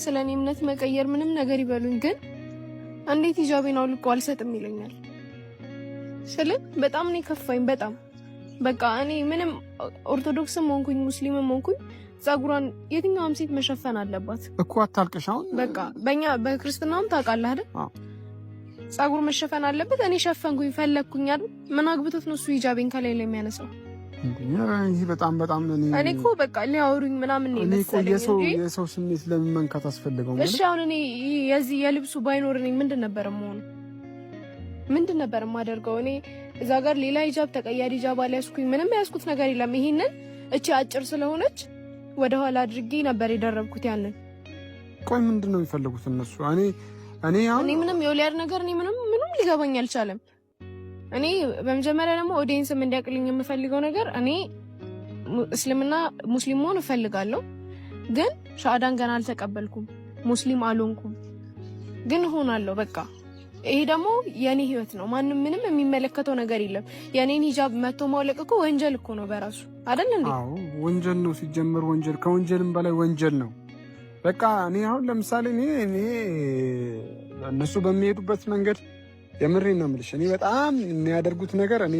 ስለ እኔ እምነት መቀየር ምንም ነገር ይበሉኝ፣ ግን እንዴት ሂጃቤን አውልቆ አልሰጥም ይለኛል ስል በጣም ነው የከፋኝ። በጣም በቃ እኔ ምንም ኦርቶዶክስም ሆንኩኝ ሙስሊምም ሆንኩኝ ጸጉሯን የትኛውም ሴት መሸፈን አለባት እኮ። አታልቅሽ አሁን። በቃ በእኛ በክርስትናውም ታውቃለህ አይደል? ጸጉር መሸፈን አለበት። እኔ ሸፈንኩኝ ፈለግኩኝ አይደል? ምን አግብቶት ነው እሱ ሂጃቤን ከላይ ላይ የሚያነሳው? ይህ በጣም በጣም እኔ እኮ በቃ ሊያወሩኝ ምናምን ነው የመሰለኝ እንጂ የሰው ስሜት ለምን መንካት አስፈልገው? እሺ አሁን እኔ የዚህ የልብሱ ባይኖር እኔ ምንድን ነበር የምሆነው? ምንድን ነበር የማደርገው? እኔ እዛ ጋር ሌላ ሂጃብ ተቀያሪ ሂጃብ አልያዝኩኝ፣ ምንም ያዝኩት ነገር የለም። ይሄንን እቺ አጭር ስለሆነች ወደኋላ አድርጌ ነበር የደረብኩት ያንን። ቆይ ምንድን ነው የሚፈልጉት እነሱ? እኔ አሁን እኔ ምንም የወሊያድ ነገር እኔ ምንም ምንም ሊገባኝ አልቻለም። እኔ በመጀመሪያ ደግሞ audience ም እንዲያውቅልኝ የምፈልገው ነገር እኔ እስልምና ሙስሊም መሆን እፈልጋለሁ፣ ግን ሻሃዳን ገና አልተቀበልኩም፣ ሙስሊም አልሆንኩም፣ ግን እሆናለሁ። በቃ ይሄ ደግሞ የኔ ህይወት ነው። ማንም ምንም የሚመለከተው ነገር የለም። የኔን ሂጃብ መቶ ማውለቅ እኮ ወንጀል እኮ ነው በራሱ አይደል እንዴ? አዎ ወንጀል ነው። ሲጀመር ወንጀል ከወንጀልም በላይ ወንጀል ነው። በቃ እኔ አሁን ለምሳሌ እኔ እነሱ በሚሄዱበት መንገድ የምሬን ነው የምልሽ። እኔ በጣም የሚያደርጉት ነገር እኔ